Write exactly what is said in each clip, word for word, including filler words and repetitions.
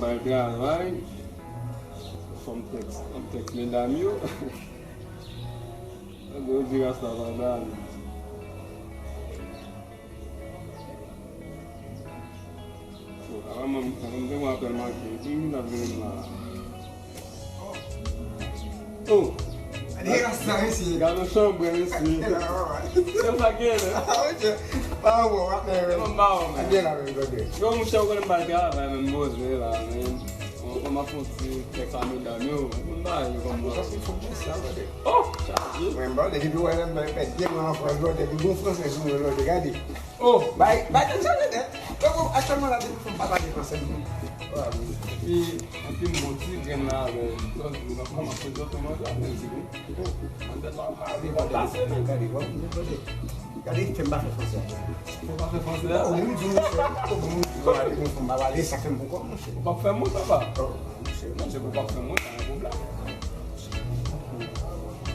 Bay travay. Fò m tèks, m tèks medam yo. Yo di rasta pa dam. Oh, avan mwen, avan m te wè apèl manke. Ki moun k ap rele m la? Oh! Gade rasta, mesye. Gade yon chanbren, mesye. Se sa k gen, men. Ah, mesye. Pa bon, w ap mè, men. Bon, ba, men. Gade la, men, gade. Yo, monchè, ou konnen m pa travay, men m poze la, men. Mwen, mwen, m ap fè yon ti tèks a medam yo. Mwen ba yo kòm mwen. Sa se fòk mwen sa, brother. Oh, chaje. Mwen, brother, depi w wè m nan pèt pye mwen an Frans, brother, depi gon fransè sou mwen, brother, gade. Oh, bay, bay tèt chaje nèt. Donk, aktyèlman la, depi fò m pa pale fransè, non. Epi, epi m bon ti grenn la, men, m ap fè zòt manje, ap mezi, wi. Gade, gade, gade, fè m pa fè fransè. Fè m pa fè fransè a? Ou menm di, monchè, ou bon, ou bon, ou bon, fè m pa pale, sa fè m poko, monchè. Ou p ap fè m wont, papa? Oh, monchè, monchè, ou p ap fè m wont, pa gen pwoblèm.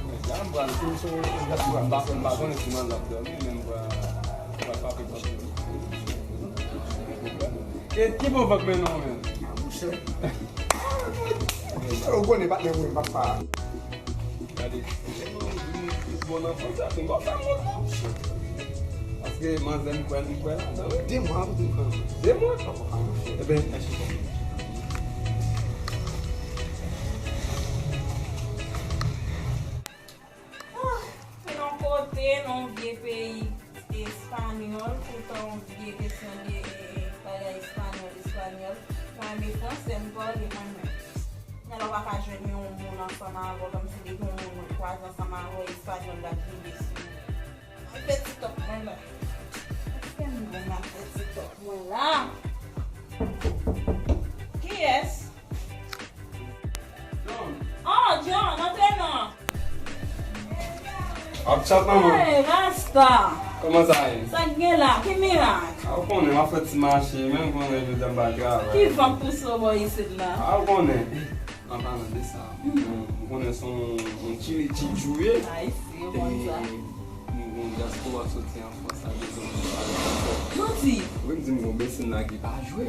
Men la, m pral, m pa, m pa konnen si manzè ap dòmi, men m pral, m pral frape pòt li. E ki pwovèb men non, men? Monchè. Ou konnen patnè mwen, papa. Gade, bon nan fransè, se bon, fè m wont non. Paske manzè m kwè, m kwè ladan, wi. De mwa, m di pran. De mwa? Ebyen, ah, se yon kote, nan yon vye peyi espanyòl, toutan yon vye kesyon de, e, e, bagay espanyòl, espanyòl. Mwen renmen fransè, m pale mwen menm. Men lè w pa ka jwenn yon moun ansanm avè w, kòmsi depi yon moun mwen kwaze ansanm avè w, espanyòl la vide sou ou. Al fè TikTok mwen la. Èske m bon nan fè TikTok mwen la? Kiyès? John. Oh, John, antre non. Ap chat, manman. Hey, Rasta. Kòman sa ye? Sa k gen la? Ki mirak? A, ou konnen, m ap fè ti mache, men ou konnen jodi a m pa travay. Ki van k pouse w bò isit la? A, ou konnen. An palan de sa, bon, ou konnen se yon, yon ti, ti jou ye. Ayisyen, ou konn sa. E nou gen yon dyaspora soti an Frans la, bezwen yon ti pale fransè. Manti! Wi, m di m gen yon mesenn la ki pa jwe.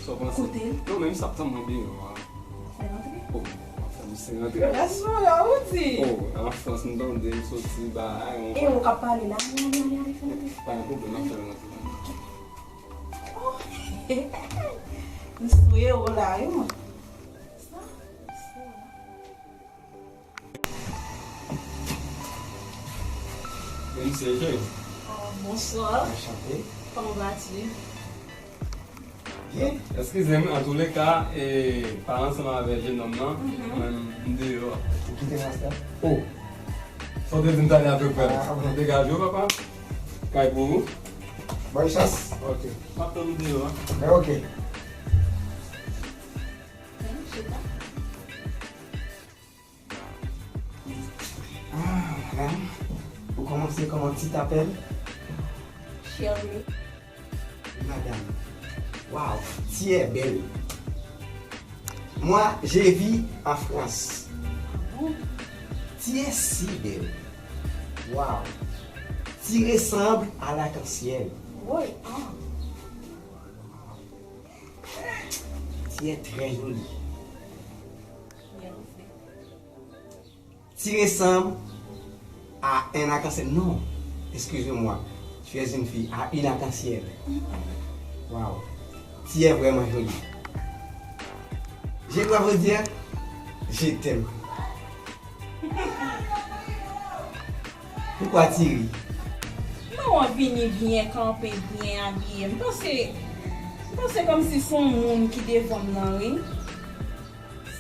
Sa w panse? Kote l? Non, men misye ap tann mwen deyò a. Fè l antre. Oh, w ap fè misye rantre? Dyaspora, ou di? Oh, an Frans, m tande l soti, bay, on... E ou k ap pale la, ale, ale, ale, ale, fè l antre. Pa gen pwoblèm, m ap fè l rantre. Oh, m sou ewo la, wi, mwen. Sa, m sou la. Mesye Jay. Oh, bonsoir. Enchanté. Comment vas-tu? Byen. Eskize m, antouleka, e, pale ansanm avè jenòm nan, mhm, mwen, m deyò. Ou kite rasta? Oh! Sa w te di m talè a, frè? Ah, ok. Degaje w, papa. Kay pou ou. Bonne chance. Ok. M ap tann ou deyò, en. Ok. Ah, madam, ou kòmanse kòman ti apèl? Shirley. Madam, waw, tu es belle. Moi, je vis en France. Ah bon? Tu es si belle. Waw, tu ressembles à l'arc-en-ciel. Woy, ah. Tu es très jolie. Merci. Tu ressembles à un arc-en-ciel. Non, excusez-moi. Tu es une fille à une arc-en-ciel. Waouh. Tu es vraiment jolie. Je dois vous dire, je t'aime. Pourquoi tu ris? Non, w vini byen kanpe, byen abiye. M panse, m panse kòmsi se yon moun ki devan m nan, wi.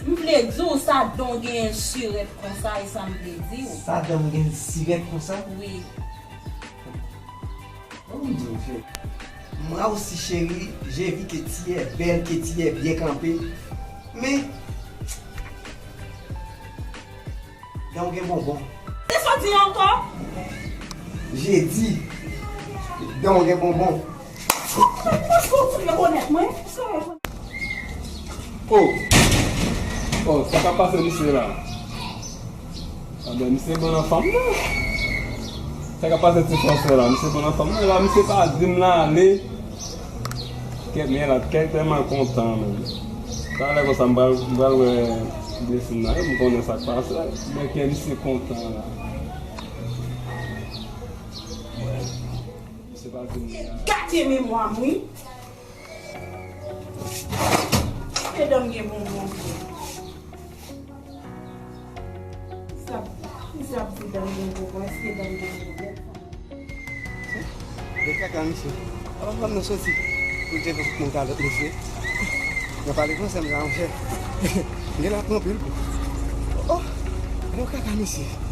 M vle di w, sa dan w genyen l sirèt konsa, e sa m vle di w. Sa dan m gen l sirèt konsa? Wi. Bon, m di w, cheri. Moi aussi, chérie, j'ai vu que tu es belle, que tu es bien campée. Men, dan w gen bonbon. Se sa w di ankò? J'ai dit, dan w gen bonbon. Èske w rekonèt mwen? Èske w rekonèt? Oh! Oh, sa k ap pase misye la? Anben, misye bon nan fanm nan. Sa k ap pase ti fransè la? Misye bon nan fanm nan. La, misye pa di m l ale. Men la, kè tèlman kontan, men. Talè konsa, m pral, m pral wè Blessing nan, m konnen sa k pase. Men kè misye kontan la. Misye pase m la. Gate memwa m, wi. Mesye dan m gen bonbon. Sa, sa ap di dan m gen bonbon, èske dan m gen bonbon? De kaka misye. Apa fòm nou soti pou te fè moun ka lòt mesye. Nan pale fransè m la, monchè. M gen la pran pil kou. Oh, oh. De kaka misye.